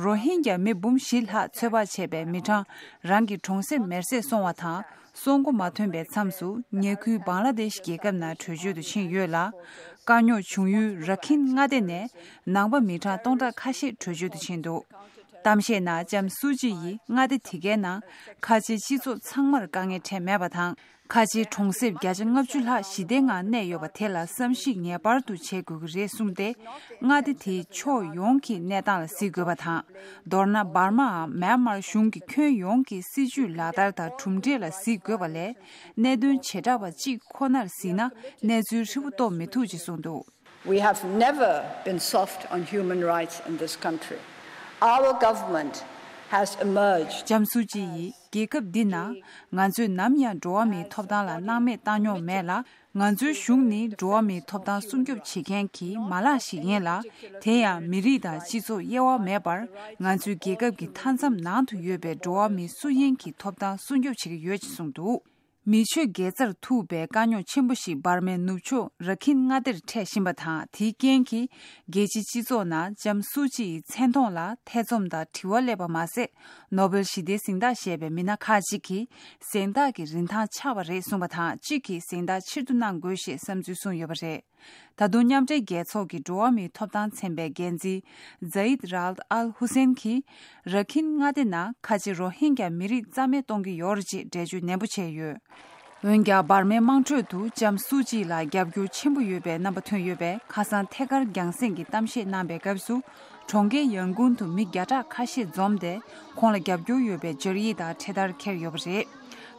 རོ་ཧིན་གྱ་མི་འབུམ་བཞི་ལྷག་ཚོད་དཔག་བྱས་པའི་མི་གྲངས་རང་གི་གྲོང་གསེབ་མེར་སྲེག་སོང་བ་དང་། སྲུང་འཁོར་མ་ཐོན་པའི་མཚམས་སུ་ཉེ་ཁུལ་བང་ལ་དེཤ་རྒྱལ་ཁབ་ནང་བྲོས་བྱོལ་དུ་ཕྱིན་ཡོད་ལ། དཀའ་རྙོག་བྱུང་ཡུལ་ར་ཁིན་མངའ་སྡེ་ནས་ནང་པ་མི་གྲངས་སྟོང་ཕྲག་ཁ་ཤས་བྲོས་བྱོལ་དུ་ཕྱིན་འདུག་གཏམ་བཤད་ནང་ལྕམ་སུའུ་ཅི་ཡིས་མངའ་སྡེ་དེ་གའི་ནང་ཁ་ཆེའི་སྤྱི་ཚོགས་ཚང་མར་དཀའ་ངལ་འཕྲད་མེད་པ་དང་། ཁ་ཆེའི་གྲོང་གསེབ་བརྒྱ་ཆ་ལྔ་བཅུ་ལྷག་ཞི་བདེའི་ངང་གནས་ཡོད་པ་དེ་ལ་བསམ་གཞིག་ངེས་པར་དུ་བྱེད་དགོས་ཀྱི་རེད་གསུངས་ཏེ། མངའ་སྡེ་དེའི་ཕྱོགས་ཡོངས་ཀྱི་གནས་སྟངས་ལ་གཟིགས་དགོས་པ་དང་། མདོར་ན་འབར་མའམ་མེན་མར་གཞུང་གི་ཁྱོན་ཡོངས་ཀྱི་སྲིད་ཇུས་ལག་བསྟར་དང་གྲུབ་འབྲས་ལ་གཟིགས་དགོས་པ་ལས། གནད་དོན་བྱེ་བྲག་པ་གཅིག་ཁོ་ནར་གཟིགས་ན་གནས་ཚུལ་ཧྲིལ་པོ་རྟོགས་མི་ཐུབ་ཅེས་གསུངས་འདུག We have never been soft on human rights in this country. Our government has emerged. ལྕམ་སུའུ་ཅི་ཡིས་རྒྱལ་ཁབ་འདི་ནང་ང་ཚོས་ནམ་ཡང་འགྲོ་བ་མིའི་ཐོབ་ཐང་ལ་སྣང་མེད་བཏང་མྱོང་མེད་ལ། ང་ཚོའི་གཞུང་ནི་འགྲོ་བ་མིའི་ཐོབ་ཐང་སྲུང་སྐྱོབ་བྱེད་མཁན་གྱི་མ་ལག་ཞིག་ཡིན་ལ། དེ་ཡང་མི་རིགས་དང་སྤྱི་ཚོགས་དབྱེ་བ་མེད་པར་ང་ཚོའི་རྒྱལ་ཁབ་ཀྱི་མཐའ་མཚམས་ནང་དུ་ཡོད་པའི་འགྲོ་བ་མི་སུ་ཡིན་གྱི་ཐོབ་ཐང་སྲུང་སྐྱོབ་བྱེད་ཀྱི་ཡོད་ཅེས་གསུངས་འདུག་མི་ཆོས་དགེ་རྩར་ཐུག་པའི་དཀའ་རྙོག་ཆེན་པོ་ཞིག་འབར་མའི་ནུབ་ཕྱོགས་ར་ཁིན་མངའ་སྡེར་འཕྲད་བཞིན་པ་དང་། དེའི་རྐྱེན་གྱིས་རྒྱལ་སྤྱིའི་སྤྱི་ཚོགས་ནང་ལྕམ་སུའུ་ཅི་ཡི་མཚན་མཐོང་ལ་ཐེ་ཚོམ་དང་དྲི་བ་སླེབས་པ་མ་ཟད། ནོ་བེལ་ཞི་བདེའི་གཟེངས་རྟགས་བཞེས་པའི་མི་སྣ་ཁག་ཅིག་གིས་གཟེངས་རྟགས་ཀྱི་རིན་ཐང་ཆག་པ་རེད་གསུངས་པ་དང་། གཅིག་གིས་གཟེངས་རྟགས་ཕྱིར་བསྡུ་གནང་དགོས་ཞེས་བསམ་ཚུལ་གསུངས་ཡོད་པ་རེད། ད་དུང་མཉམ་འབྲེལ་རྒྱལ་ཚོགས་ཀྱི་འགྲོ་བ་མིའི་ཐོབ་ཐང་ཚན་པའི་འགན་འཛིན་ཛ་ཡིད་རཱལ་ཨལ་ཧུ་སེན་གྱིས་ར་ཁིན་མངའ་སྡེ་ནང་ཁ་ཆེ་རོ་ཧིན་གྱ་མི་རིགས་རྩ་མེད་གཏོང་གི་ཡོད་རེད་ཅེས་འགྲེལ་བརྗོད་ནན་པོ་བྱས་ཡོད། འོན་ཀྱང་འབར་མའི་དམངས་ཁྲོད་དུ་ལྕམ་སུའུ་ཅི་ལ་རྒྱབ་སྐྱོར་ཆེན་པོ་ཡོད་པའི་རྣམ་པ་ཐོན་ཡོད་པས། ཁ་སང་ཐད་ཀར་རྒྱང་སྲིང་གི་གཏམ་བཤད་གནང་པའི་སྐབས་སུ། གྲོང་ཁྱེར་ཡང་ཀུང་དུ་མི་བརྒྱ་ཕྲག་ཁ་ཤས་འཛོམས་ཏེ། ཁོང་ལ་རྒྱབ་སྐྱོར་ཡོད་པའི་སྦྱར་ཡིག་དང་འཕྲེད་དར་འཁྱེར་ཡོད་པ་རེད།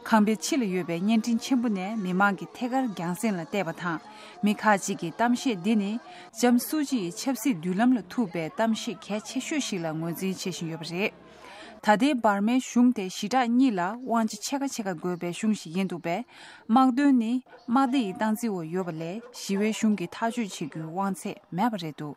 ཁང་པའི་ཕྱི་ལ་ཡོད་པའི་བརྙན་འཕྲིན་ཆེན་པོ་ནས་མི་མང་གིས་ཐད་ཀར་རྒྱང་སྲིང་ལ་བལྟས་པ་དང་། མི་ཁག་ཅིག་གིས་གཏམ་བཤད་འདི་ནི་ལྕམ་སུའུ་ཅི་ཡི་ཆབ་སྲིད་མདུན་ལམ་ལ་ཐུག་པའི་གཏམ་བཤད་གལ་ཆེ་ཤོས་ཤིག་ལ་ངོས་འཛིན་བྱེད་བཞིན་ཡོད་པ་རེད། ད་ལྟའི་འབར་མའི་གཞུང་དེ་ཞི་དྲག་གཉིས་ལ་དབང་ཆ་ཕྱེད་ཀ་ཕྱེད་ཀ་དགོས་པའི་གཞུང་ཞིག་ཡིན་འདུག་པས། དམག་དོན་ནི་དམག་སྡེ་ཡི་སྟངས་འཛིན་འོག་ཡོད་པ་ལས། ཞི་བའི་གཞུང་གིས་ཐག་གཅོད་བྱེད་རྒྱུའི་དབང་ཚད་མེད་པ་རེད་འདུག་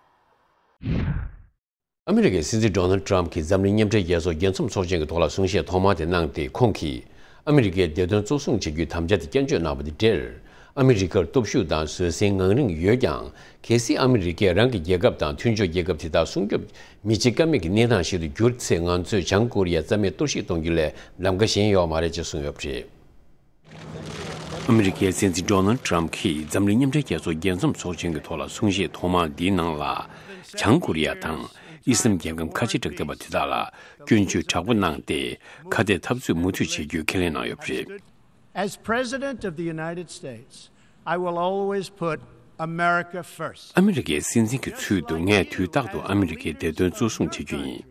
ཨ་མི་རི་ཀའི་སྲིད་འཛིན་ཌོ་ནལ་ཌི་ཊརམ་ཕི་གྱིས་འཛམ་གླིང་མཉམ་འབྲེལ་རྒྱལ་ཚོགས་རྒྱལ་འཛོམས་ཚོགས་ཆེན་གྱི་ཐོག་ལ་གསུང་བཤད་ཐོག་མ་དེ་གནང་སྟེ། ཁོང་གིས་ཨ་མི་རི་ཀའི་བདེ་དོན་གཙོ་བཟུང་བྱེད་རྒྱུའི་དམ་བཅའ་དེ་སྐྱོན་བརྗོད་གནང་བ་དེ་འབྲེལ། ཨ་མི་རི་ཀར་སྟོབས་ཤུགས་དང་བཟོད་བསྲན་ངང་རིང་ཡོད་ཀྱང་། གལ་སྲིད་ཨ་མི་རི་ཀས་རང་གི་རྒྱལ་ཁབ་དང་མཐུན་ཕྱོགས་རྒྱལ་ཁབ་དེ་དག་སྲུང་སྐྱོབ་མི་བྱེད་ཀ་མེད་ཀྱི་གནས་སྟངས་ཤིག་ཏུ་གྱུར་ཚེ། ང་ཚོས་བྱང་ཀོ་རི་ཡ་རྩ་མེད་གཏོར་བཤིག་གཏོང་རྒྱུ་ལས་གདམ་ག་གཞན་ཡོད་མ་རེད་ཅེས་གསུངས་ཡོད་པ་རེད། ཨ་མི་རི་ཀའི་སྲིད་འཛིན་ཌོ་ནལ་ཌི་ཊརམ་ཕི་གྱིས་འཛམ་གླིང་མཉམ་འབྲེལ་རྒྱལ་ཚོགས་རྒྱལ་འཛོམས་ཚོགས་ཆེན་གྱི་ཐོག་ལ་གསུང་བཤད་ཐོག་མ་འདིའི་ནང་ལ། བྱང་ཀོ་རི་ཡ་དང་ཨི་སི་ལམ་རྒྱལ་ཁམས་ཁ་ཆེ་དྲག་ལྡན་པ་དེ་དག་ལ་སྐྱོན་བརྗོད་དྲག་པོ་གནང་སྟེ། ཁ་གཏད་འཐབ་རྩོད་མུ་མཐུད་བྱེད་རྒྱུའི་ཁས་ལེན་གནང་ཡོད་པ་རེད། As President of the United States, I will always put America first. ཨ་མི་རི་ཀའི་སྲིད་འཛིན་གྱི་ཚུལ་དུ་ངས་དུས་རྟག་ཏུ་ཨ་མི་རི་ཀའི་བདེ་དོན་གཙོ་བཟུང་བྱེད་རྒྱུ་ཡིན།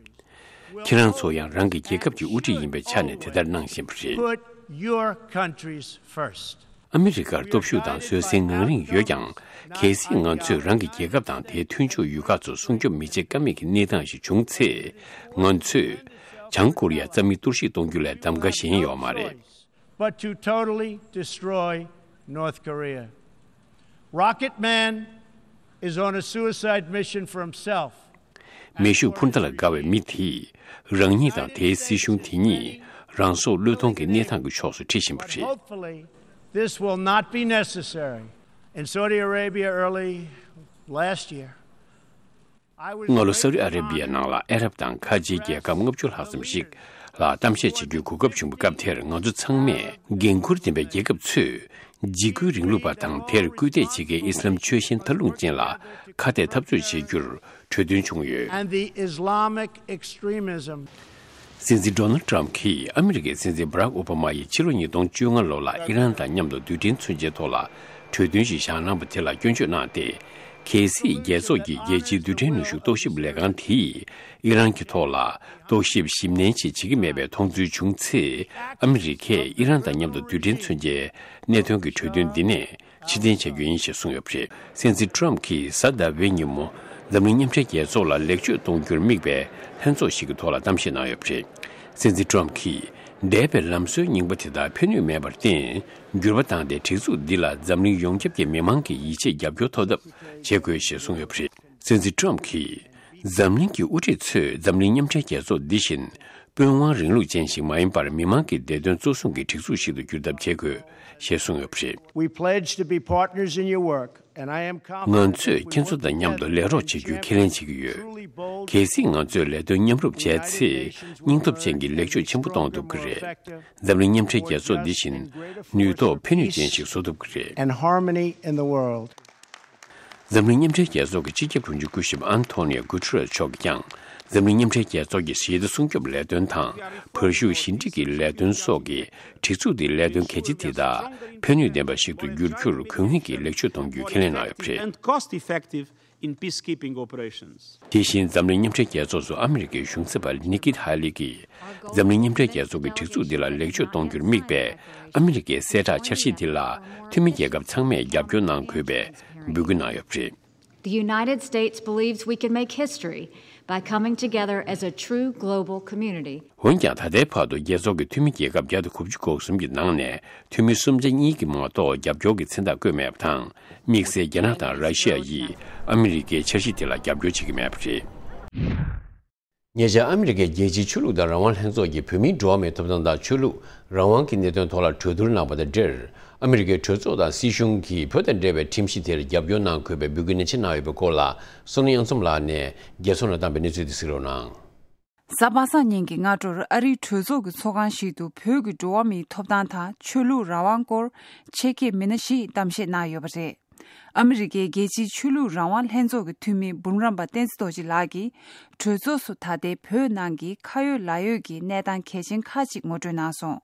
ཁྱེད་རང་ཚོ་ཡང་རང་གི་རྒྱལ་ཁབ་ཀྱི་དབུ་ཁྲིད་ཡིན་པའི་ཆ་ནས་དེ་ལྟར་གནང་བཞིན་པ་རེད། Put your countries first. ཨ་མི་རི་ཀར་སྟོབས་ཤུགས་དང་བཟོད་བསྲན་ངང་རིང་ཡོད་ཀྱང་། གལ་སྲིད་ང་ཚོས་རང་གི་རྒྱལ་ཁབ་དང་དེའི་མཐུན་ཕྱོགས་ཡུལ་ཁག་ཚོ་སྲུང་སྐྱོབ་མི་བྱེད་ཀ་མེད་ཀྱི་གནས་སྟངས་ཤིག་བྱུང་ཚེ། ང་ཚོས་བྱང་ཀོ་རི་ཡ་རྩ་མེད་གཏོར་བཤིག་གཏོང་རྒྱུ་ལས་གདམ་ག་གཞན་ཡོད་མ་རེད། But to totally destroy North Korea. Rocket Man is on a suicide mission for himself. མེ་ཤུགས་འཕུར་མདའ་ལ་དགའ་བའི་མི་དེས་རང་ཉིད་དང་དེའི་སྲིད་གཞུང་དེ་གཉིས་རང་སྲོག་བློས་གཏོང་གི་གནས་སྟངས་ཀྱི་ཕྱོགས་སུ་ཁྲིད་བཞིན་པ་རེད། Hopefully, this will not be necessary. In Saudi Arabia early last year, I was སྔ་ལོ་སའུ་ཏི་ཨ་ར་བི་ཡའི་ནང་ལ་ཨ་རབ་དང་ཁ་ཆེའི་རྒྱལ་ཁབ་ལྔ་བཅུ་ལྷག་ཙམ་ཞིག་ལ་གཏམ་བཤད་བྱེད་རྒྱུའི་གོ་སྐབས་བྱུང་བའི་སྐབས་དེར། ང་ཚོ་ཚང་མས་འགན་ཁུར་ལྡན་པའི་རྒྱལ་ཁབ་ཚོས་འཇིགས་སྐུལ་རིང་ལུགས་པ་དང་། དེར་སྐུལ་འདེད་བྱེད་མཁན་ཨི་སི་ལམ་ཆོས་གཞན་མཐའ་ལྷུང་ཅན་ལ་ཁ་གཏད་འཐབ་རྩོད་བྱེད་རྒྱུར་གྲོས་མཐུན་བྱུང་ཡོད། And the Islamic extremism. སྲིད་འཛིན་ཌོ་ནལ་ཊམ་གྱིས་ཨ་མི་རི་ཀའི་སྲིད་འཛིན་བྷ་རག་ཨོ་བྷ་མ་ཡིས་ཕྱི་ལོ་ཉིས་སྟོང་བཅོ་ལྔ་ལོ་ལ་ཨི་རན་དང་མཉམ་དུ་རྡུལ་ཕྲན་མཚོན་ཆའི་ཐོག་ལ་གྲོས་མཐུན་ཞིག་བཞག་གནང་བ་དེ་ལ་སྐྱོན་བརྗོད་གནང་སྟེ། གལ་སྲིད་རྒྱལ་ཚོགས་ཀྱི་རྒྱལ་སྤྱིའི་རྡུལ་ཕྲན་ནུས་ཤུགས་རྟོག་ཞིབ་ལས་ཁང་དེས་ཨི་རན་གྱི་ཐོག་ལ་རྟོག་ཞིབ་ཞིབ་ནན་ཞིག་བྱེད་ཀྱི་མེད་པའི་མཐོང་ཚུལ་བྱུང་ཚེ། ཨ་མི་རི་ཀས་ཨི་རན་དང་མཉམ་དུ་རྡུལ་ཕྲན་མཚོན་ཆའི་གནད་དོན་གྱི་གྲོས་མཐུན་འདི་ནས་ཕྱིར་འཐེན་བྱ་རྒྱུ་ཡིན་ཞེས་གསུངས་ཡོད་པ་རེད། སྲིད་འཛིན་ཊམ་གྱིས་གཟའ་ཟླ་བའི་ཉིན་མོ་འཛམ་གླིང་མཉམ་འབྲེལ་རྒྱལ་ཚོགས་ལ་ལེགས་བཅོས་གཏོང་རྒྱུར་དམིགས་པའི་ལྷན་ཚོགས་ཤིག་གི་ཐོག་ལ་གཏམ་བཤད་གནང་ཡོད་པ་རེད། སྲིད་འཛིན་ཊམ་གྱིས་འདས་པའི་ལམ་སྲོལ་རྙིང་པ་དེ་དག་ཕན་ནུས་མེད་པར་བརྟེན། འགྱུར་བ་བཏང་སྟེ་སྒྲིག་འཛུགས་འདི་ལ་འཛམ་གླིང་ཡོངས་ཁྱབ་ཀྱི་མི་མང་གི་ཡིད་ཆེས་རྒྱབ་སྐྱོར་ཐོབ་ཐབས་བྱེད་དགོས་ཞེས་གསུངས་ཡོད་པ་རེད། སྲིད་འཛིན་ཊམ་གྱིས། འཛམ་གླིང་གི་དབུ་ཁྲིད་ཚོས་འཛམ་གླིང་མཉམ་འབྲེལ་རྒྱལ་ཚོགས་འདི་བཞིན་ དཔོན་དབང་རིང་ལུགས་ཅན་ཞིག་མ་ཡིན་པར་མི་མང་གི་བདེ་དོན་གཙོ་བཟུང་གི་སྒྲིག་འཛུགས་ཤིག་ཏུ་འགྱུར་ཐབས་བྱེད་དགོས། ཞེས་གསུངས་ཡོད་པ་རེད། We pledge to be partners in your work, and I am confident ང་ཚོས་ཁྱེད་ཚོ་དང་མཉམ་དུ་ལས་རོགས་བྱེད་རྒྱུའི་ཁས་ལེན་བྱེད་ཀྱི་ཡོད། གལ་སྲིད་ང་ཚོས་ལས་དོན་མཉམ་རུབ་བྱས་ཚེ། སྙིང་སྟོབས་ཅན་གྱི་ལེགས་བཅོས་ཆེན་པོ་གཏོང་ཐུབ་ཀྱི་རེད། འཛམ་གླིང་མཉམ་འབྲེལ་རྒྱལ་ཚོགས་འདི་བཞིན་ནུས་སྟོབས་ཕན་ནུས་ཅན་ཞིག་བཟོ་ཐུབ་ཀྱི་རེད། And harmony in the world. འཛམ་གླིང་མཉམ་འབྲེལ་རྒྱལ་ཚོགས་ཀྱི་སྤྱི་ཁྱབ་དྲུང་ཆེ་སྐུ་ཞབས་ཨན་ཐོ་ནིའོ་གུ་ཊི་རེ་སི་མཆོག་གིས་ཀྱང་། འཛམ་གླིང་མཉམ་འབྲེལ་རྒྱལ་ཚོགས་ཀྱི་ཞི་བདེ་སྲུང་སྐྱོབ་ལས་དོན་དང་། བར་ཤུགས་ཞི་འགྲིག་གི་ལས་དོན་སོགས་ཀྱི་སྒྲིག་འཛུགས་འདིའི་ལས་དོན་གལ་ཆེ་དེ་དག་ཕན་ནུས་ལྡན་པ་ཞིག་ཏུ་འགྱུར་རྒྱུར་གུ་ངེས་ཀྱིས་ལེགས་བཅོས་གཏོང་རྒྱུའི་ཁས་ལེན་གནང་ཡོད་པ་རེད། And cost effective in peacekeeping operations. དེ་བཞིན་འཛམ་གླིང་མཉམ་འབྲེལ་རྒྱལ་ཚོགས་སུ་ཨ་མི་རི་ཀའི་གཞུང་ཚབ་པ་ནི་ཀི་ཧ་ལི་གིས། འཛམ་གླིང་མཉམ་འབྲེལ་རྒྱལ་ཚོགས་ཀྱི་སྒྲིག་འཛུགས་འདི་ལ་ལེགས་བཅོས་གཏོང་རྒྱུར་དམིགས་པའི་ཨ་མི་རི་ཀའི་གསལ་བསྒྲགས་འཆར་གཞི་འདི་ལ་འཐུས་མི་རྒྱལ་ཁབ་ཚང་མས་རྒྱབ་སྐྱོར་གནང་དགོས་པའི་འབོད་སྐུལ་གནང་ཡོད་པ་རེད། The United States believes we can make history by coming together as a true global community. འོན་ཀྱང་། ད་ལྟའི་བར་དུ་རྒྱལ་ཚོགས་ཀྱི་འཐུས་མི་རྒྱལ་ཁབ་བརྒྱ་དང་དགུ་བཅུ་གོ་གསུམ་གྱི་ནང་ནས་འཐུས་མི་གསུམ་ཆ་གཉིས་ཀྱིས་མ་གཏོགས་རྒྱབ་སྐྱོར་གྱི་མཚན་རྟགས་བཀོད་མེད་པ་དང་། དམིགས་བསལ་རྒྱ་ནག་དང་ར་ཤི་ཡ་ཡིས་ཨ་མི་རི་ཀའི་འཆར་གཞི་དེ་ལ་རྒྱབ་སྐྱོར་བྱེད་ཀྱི་མེད་པ་རེད། ཉེ་ཆར་ཨ་མི་རི་ཀའི་རྒྱལ་སྤྱིའི་ཆོས་ལུགས་དང་རང་དབང་ལྷན་ཚོགས་ཀྱིས་བོད་མིའི་འགྲོ་བ་མིའི་ཐོབ་ཐང་དང་ཆོས་ལུགས་རང་དབང་གི་གནད་དོན་ཐོག་ལ་གྲོས་བསྡུར་གནང་བ་དང་འབྲེལ། ཨ་མི་རི་ཀའི་གྲོས་ཚོགས་དང་སྲིད་གཞུང་གིས་བོད་དང་འབྲེལ་བའི་ཁྲིམས་གཞི་དེར་རྒྱབ་སྐྱོར་གནང་དགོས་པའི་འབོད་སྐུལ་ནན་ཆེ་གནང་ཡོད་པའི་སྐོར་ལ། བསོད་ནམས་དབྱངས་འཛོམས་ལགས་ནས་རྒྱལ་ཚོགས་ནང་བཏང་པའི་གནས་ཚུལ་དེ་གཟིགས་རོགས་གནང་། གཟའ་པ་སངས་ཉིན་གྱི་སྔ་དྲོར་ཨ་རིའི་གྲོས་ཚོགས་ཀྱི་ཚོགས་ཁང་ཞིག་ཏུ་བོད་ཀྱི་འགྲོ་བ་མིའི་ཐོབ་ཐང་དང་ཆོས་ལུགས་རང་དབང་སྐོར་ཆེད་མཁས་མི་སྣ་བཞིས་གཏམ་བཤད་གནང་ཡོད་པ་རེད། ཨ་མི་རི་ཀའི་རྒྱལ་སྤྱིའི་ཆོས་ལུགས་རང་དབང་ལྷན་ཚོགས་ཀྱི་འཐུས་མི་འབུམ་རམས་པ་བསྟན་འཛིན་རྡོ་རྗེ་ལགས་ཀྱིས་གྲོས་ཚོགས་སུ་ད་ལྟའི་བོད་ནང་གི་ཁ་ཡོད་ལག་ཡོད་ཀྱི་གནས་སྟངས་གལ་ཆེན་ཁག་ཅིག་ངོ་སྤྲོད་གནང་སོང་།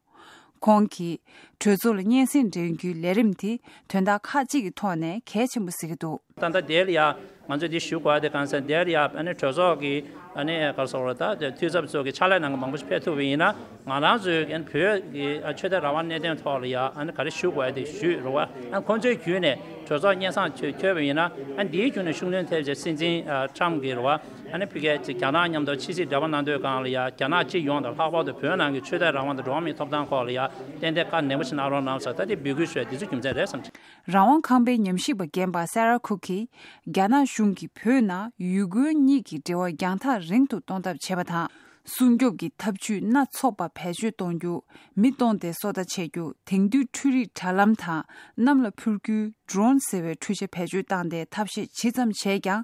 ཁོང་གིས་གྲོས་ཚོགས་ལ་སྙན་སེང་འདོན་རྒྱུའི་ལས་རིམ་དེ་དོན་དག་ཁག་ཅིག་གི་ཐོག་ནས་གལ་ཆེན་པོ་གཟིགས་ཀྱི་འདུག། ད་ལྟ་དེ་ལ་ཡ་ང་ཚོས་འདི་ཞུ་དགོས་ཡ་དེ་གང་ཟེར་དེ་ལ་ཡ་ཨ་ནི་གྲོས་ཚོགས་ཀྱི་ཨ་ནི་ག་རེ་ཟེར་དགོས་རེད། ད་འཐུས་ཚབ་ཚོ་གི་ཕྱག་ལས་གནང་མཁན་མང་པོ་ཞིག་ཕེབས་ཐུབ་པ་ཡིན་ན། ང་རང་ཚོའི་ཨ་ནི་བོད་ཀྱི་ཨ་ཆོས་དད་རང་དབང་གནད་དོན་ཐོག་ལ་ཡ་ཨ་ནི་ག་རེ་ཞུ་དགོས་ཡ་དེ་ཞུས་རེད་བ། ཨ་ཁོང་ཚོའི་བརྒྱུད་ནས་གྲོས་ཚོགས་སྙན་སེང་ཐོས་ཐོས་པ་ཡིན་ན། ཨ་འདིའི་བརྒྱུད་ནས་ཤུགས་སྣོན་ཐེབས་བྱས་སྲིད་འཛིན་ཨ་ཁྲམ་གྱིས་རེད་བ། ཨ་ནི་ཕ་གིའི་རྒྱ་ནག་མཉམ་དུ་ཕྱི་སྲིད་འབྲེལ་བ་གནང་དུས་སྒང་ལ་ཡ་རྒྱ་ནག་སྤྱི་ཡོངས་དང་ལྷག་པར་དུ་བོད་ནང་གི་ཆོས་དད་རང་དབང་དང་འགྲོ་བ་མིའི་ཐོབ་ཐང་སྐོར་ལ་ཡ་ཏན་ཏན་བཀའ་ནན་པོ་ཞིག་གནང་རོགས་གནང་ཟེར་ད་དེ་འབོད་སྐུལ་ཞུས་འདི་ཚོ་རྒྱུ་མཚན་རེད་བསམ་གྱི། རང་དབང་ཁང་པའི་ཉམས་ཞིབ་པ་རྒན་པ་སེ་ར་ཁུག་གིས། རྒྱ་ནག་གཞུང་གིས་བོད་ནང་ཡུལ་དགོན་གཉིས་ཀྱི་འབྲེལ་བ་རྒྱང་ཐག་རིང་དུ་གཏོང་ཐབས་བྱས་པ་དང་། སྲུང་སྐྱོབ་ཀྱི་ཐབས་ཇུས་སྣ་ཚོགས་པ་བེད་སྤྱོད་གཏོང་རྒྱུ། མི་སྟོང་སྡེ་སོ་ལྟ་བྱེད་རྒྱུ། དེང་དུས་འཕྲུལ་རིག་དྲ་ལམ་དང་གནམ་ལ་འཕུར་རྒྱུའི་ཌོ་རོན་ཟེར་བའི་འཕྲུལ་ཆ་བེད་སྤྱོད་བཏང་སྟེ་ཐབས་ཤེས་ཇི་ཙམ་བྱས་ཀྱང་།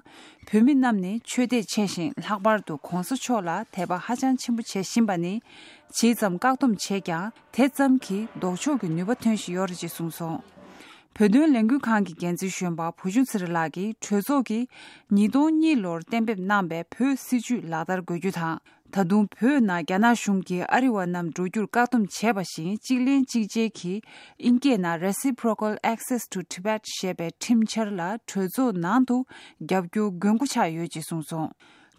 བོད་མི་རྣམས་ནི་ཆོས་དད་ཆེ་ཞིང་། ལྷག་པར་དུ་གོང་ས་མཆོག་ལ་དད་པ་ཧ་ཅང་ཆེན་པོ་བྱེད་བཞིན་པ་ནི། ཇི་ཙམ་བཀག་སྡོམ་བྱས་ཀྱང་། དེ་ཙམ་གྱིས་ལྡོག་ཕྱོགས་ཀྱི་ནུས་པ་ཐོན་བཞིན་ཡོད་རེད་ཅེས་གསུངས་སོང་། བོད་དོན་ལས་འགུལ་ཁང་གི་འགན་འཛིན་གཞོན་པ་བུ་ཆུང་ཚེ་རིང་ལགས་ཀྱིས་གྲོས་ཚོགས་ཀྱིས་ཉིས་སྟོང་གཉིས་ལོར་གཏན་འབེབས་གནང་བའི་བོད་སྲིད་ཇུས་ལག་བསྟར་དགོས་རྒྱུ་དང་། ད་དུང་བོད་ནང་རྒྱ་ནག་གཞུང་གིས་ཨ་རི་བ་རྣམས་འགྲོ་རྒྱུར་བཀག་སྡོམ་བྱས་པ་བཞིན་གཅིག་ལན་གཅིག་འཇལ་གྱིས་ཨིན་སྐད་ནང་Reciprocal Access to Tibet ཞེས་པའི་ཁྲིམས་འཆར་ལ་གྲོས་ཚོགས་ནང་དུ་རྒྱབ་སྐྱོར་དགོས་མཁོ་ཆགས་ཡོད་ཅེས་གསུངས་སོང་།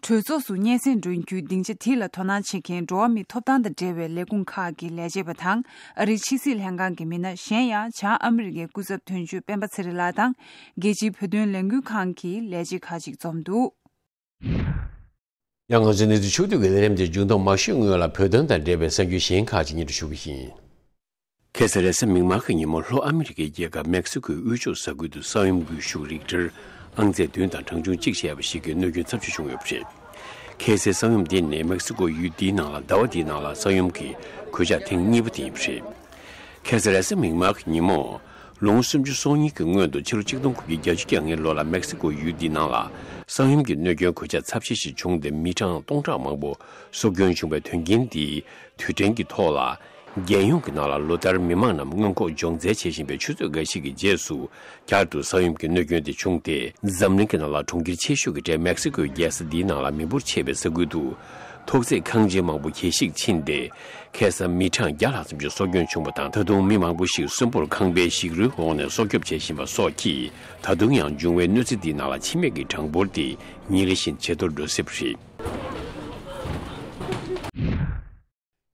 གྲོས་ཚོགས་སུ་སྙན་སེང་སྒྲོན་རྒྱུའི་སྡིངས་ཆ་དེ་ལ་དོ་སྣང་བྱེད་མཁན་འགྲོ་བ་མིའི་ཐོབ་ཐང་དང་འབྲེལ་བའི་ལས་ཁུངས་ཁག་གི་ལས་བྱེད་པ་དང་ཨ་རིའི་ཕྱི་སྲིད་ལྷན་ཁང་གི་མི་སྣ་གཞན་ཡང་བྱང་ཨ་མི་རི་ཀའི་སྐུ་ཚབ་དོན་གཅོད་སྤེན་པ་ཚེ་རིང་ལགས་དང་རྒྱལ་སྤྱིའི་བོད་དོན་ལས་འགུལ་ཁང་གི་ལས་བྱེད་ཁག་ཅིག་འཛོམས་འདུག། ཡང་ང་ཚོའི་གནས་ཚུལ་ཕྱོགས་བསྡུས་ཀྱི་ལས་རིམ་དེ་མཇུག་བསྡོམས་མ་ཞུས་སྔོན་ལ་བོད་དོན་དང་འབྲེལ་བའི་གསར་འགྱུར་གཞན་ཁག་ཅིག་སྙན་སྒྲོན་ཞུ་གི་ཡིན། ཁ་སང་རེས་གཟའ་མིག་དམར་གྱི་ཉིན་མོ་ལྷོ་ཨ་མི་རི་ཀའི་རྒྱལ་ཁབ་མེག་སི་ཀོའི་དབུས་ཕྱོགས་ས་ཁུལ་དུ་ས་ཡོམ་རྒུད་ཤུགས་རིག་ཊར་ཨང་རྩེ་བདུན་དང་གྲངས་ཆུང་གཅིག་བྱས་པ་ཞིག་གི་གནོད་སྐྱོན་ཚབས་ཆེ་བྱུང་ཡོད་པ་རེད། ཁ་སའི་ས་ཡོམ་འདི་ནི་མེག་སི་ཀོ་ཡུལ་འདིའི་ནང་ལ་ཟླ་བ་འདིའི་ནང་ལ་ས་ཡོམ་གྱི་གོད་ཆག་ཐེངས་གཉིས་པ་དེ་ཡིན་པ་རེད། ཁ་སང་རེས་གཟའ་མིག་དམར་གྱི་ཉིན་མོ། ལོ་ངོ་སུམ་ཅུ་སོ་གཉིས་ཀྱི་སྔོན་དུ་ཕྱི་ལོ་ཆིག་སྟོང་དགུ་བརྒྱ་བརྒྱད་ཅུ་གྱ་ལྔའི་ལོ་ལ་མེག་སི་ཀོ་ཡུལ་འདིའི་ནང་ལ་ས་ཡོམ་གྱི་གནོད་སྐྱོན་གོད་ཆག་ཚབས་ཆེ་ཞིག་བྱུང་སྟེ་མི་གྲངས་སྟོང་ཕྲག་མང་པོ་སྲོག་སྐྱོན་བྱུང་བའི་དོན་རྐྱེན་འདིའི་དུས་དྲན་གྱི་ཐོག་ལ། རྒྱལ་ཡོངས་ཀྱི་ནང་ལ་ལོ་ལྟར་མི་མང་རྣམས་སྔོན་འགོག་སྦྱོང་བརྡར་བྱེད་བཞིན་པའི་ཆུ་ཚོད་འགའ་ཞིག་གི་རྗེས་སུ། བསྐྱར་དུ་ས་ཡོམ་གྱི་གནོད་སྐྱོན་དེ་བྱུང་སྟེ། འཛམ་གླིང་གི་ནང་ལ་གྲོང་ཁྱེར་ཆེ་ཤོས་ཀྱི་གྲས་མེག་སི་ཀོའི་རྒྱལ་ས་འདིའི་ནང་ལ་མི་འབོར་ཆེ་བའི་ས་ཁུལ་དུ། ཐོག་བརྩེགས་ཁང་ཆེན་མང་པོ་གྱེས་ཤིག་ཕྱིན་ཏེ། ཁ་སང་མི་གྲངས་བརྒྱ་ལྷག་ཙམ་ཞིག་སྲོག་སྐྱོན་བྱུང་བ་དང་། ད་དུང་མི་མང་པོ་ཞིག་གསོན་པོར་ཁང་པའི་ཞིག་རོའི་འོག་ནས་སྲོག་སྐྱོབ་བྱེད་བཞིན་པ་སོགས་ཀྱིས། ད་དུང་ཡང་འབྱུང་བའི་གནོད་འཚེ་འདིའི་ནང་ལ་འཆི་རྨས་ཀྱི་གྲངས་འབོར་དེ་ཉིན་རེ་བཞིན་ཇེ་མཐོར་འགྲོ་སྲིད་པ་རེད།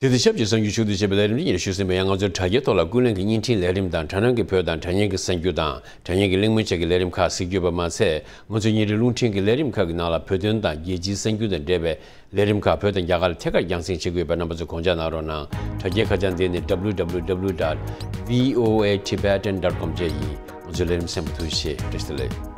དེ་དང་ཆབས་ཅིག་གསར་འགྱུར་ཕྱོགས་བསྡུས་བྱས་པའི་ལས་རིམ་འདི་ཉིད་ཞུས་ཟིན་པ་ཡང་། ང་ཚོའི་དྲ་རྒྱའི་ཐོག་ལ་ཀུན་གླེང་གི་བརྙན་འཕྲིན་ལས་རིམ་དང་། དྲ་སྣང་གི་བོད་དང་དྲ་བརྙན་གྱི་གསར་འགྱུར་དང་། དྲ་བརྙན་གྱི་གླེང་མོལ་བཅས་ཀྱི་ལས་རིམ་ཁག་གཟིགས་རྒྱུ་ཡོད་པ་མ་ཟད། ང་ཚོའི་ཉིན་རེའི་རླུང་འཕྲིན་གྱི་ལས་རིམ་ཁག་གི་ནང་ལ་བོད་དོན་དང་རྒྱལ་སྤྱིའི་གསར་འགྱུར་དང་འབྲེལ་བའི་ལས་རིམ་ཁག་བོད་དང་རྒྱ་གར་ལ་ཐད་ཀར་རྒྱང་སྲིང་བྱེད་ཀྱི་ཡོད་པའི་རྣམ་པ་ཚོས་དགོངས་འཇགས་གནང་རོགས་གནང་། དྲ་རྒྱའི་ཁ་བྱང་འདི་ནི་W W W dot V O A Tibetan dot com བཅས་ཡིན། ང་ཚོའི་ལས་རིམ་གསན་པར་ཐུགས་རྗེ་ཆེ། བཀྲ་ཤིས་བདེ་ལེགས།